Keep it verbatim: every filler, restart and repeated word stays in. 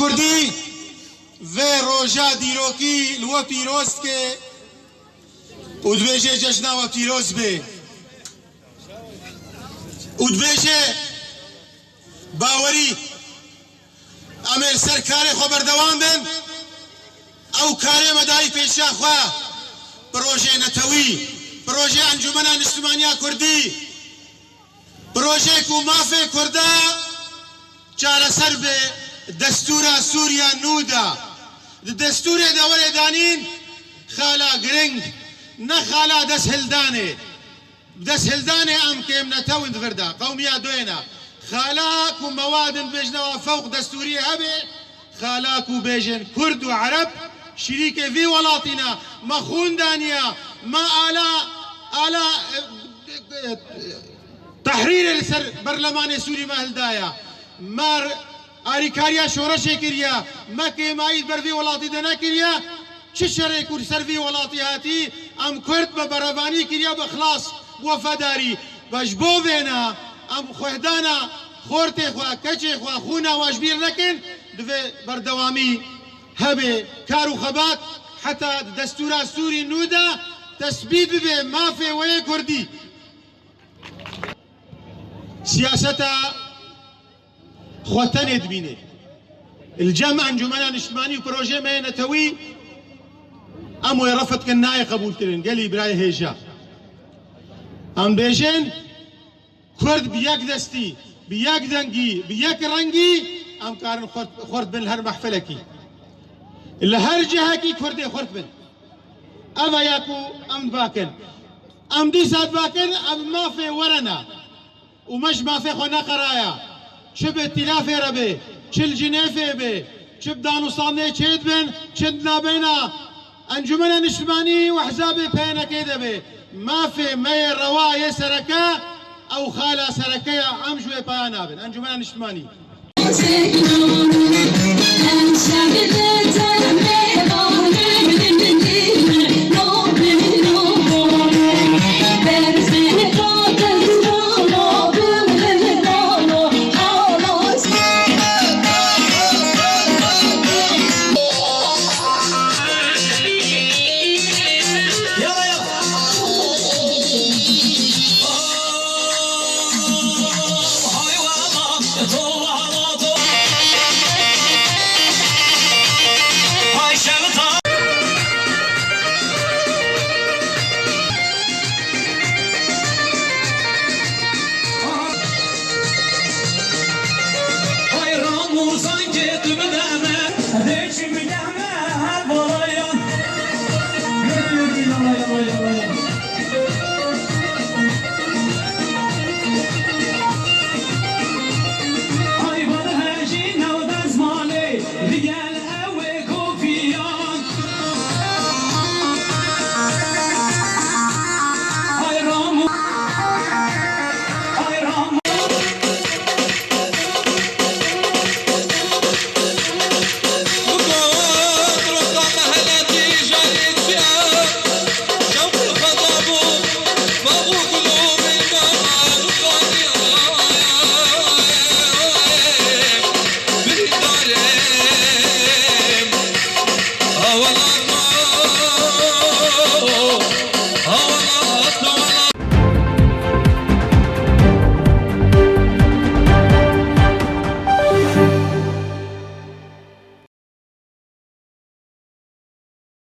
Kurdî vê roja dîrokî li we pîroz dike û dibêje cejna we pîroz be û dibêje bawerî em ê li ser karê xwe berdewam bin. Ew karê me dayî pêşiya xwe, projeyê netewî, projeyê Encûmena Niştimaniya Kurdî, projeyê ku mafê Kurda çareser bi destûra Sûriya nû de. Di destûrê de were danîn xala giring, ne xala desthildanê. Bi desthildanê em kêmnetew in di vir de. Qewmiya doyê ne. Xala ku mewadin bêjnewa fewq destûriyê hebe, xala ku bêjin Kurd û Ereb şirîkê vî welatî ne. Me xûn daniya, me ala, ala, e, e, e, tehrîrê li ser berlemanê Sûrî me hildaya. Me r-, arîkariya şoreşê kiriya, me kêmayî ber vî welatî de nekiriya. Çi şerê ku li ser vî welatî hatî, em Kurd me berevanî kiriya bi ixlas, bi wefedarî. Ve ji bo vêna em xwehdana xortê xwe, keçê xwe, xûna we ji bîr nekin, divê berdewamî hebe kar û xebat heta di destûra Sûrî nû de tesbît bibe mafê wê Kurdî. Siyaseta xwe tenê dibîne. Li cem Encûmena Niştimanî û projeyê me yê netewî, em wê refd kin, nayê qebûlkirin. Gelî birayê hêja. Em bêjin, Kurd bi yek destî, bi yek dengî, bi yek rengî, em karin xurt, xurt bin li her mehfilekî. Li her cihekî Kurdê xurt bin. Ev e ya ku em dibakin. Em dîsa dibakin, em mafê were ne. Û me ji mafê xwe neqeraya. Çi bi tîlafê re be, çi li Cinêfê be, çi bi danûstandê çê dibin, çi di nabeyna Encûmena Niştimanî û Hizabê P N K'ê de be. Mafê me yê rewa yê sereke, ew xala sereke ya, em ji wê paya nabin. Encûmena Niştimanî.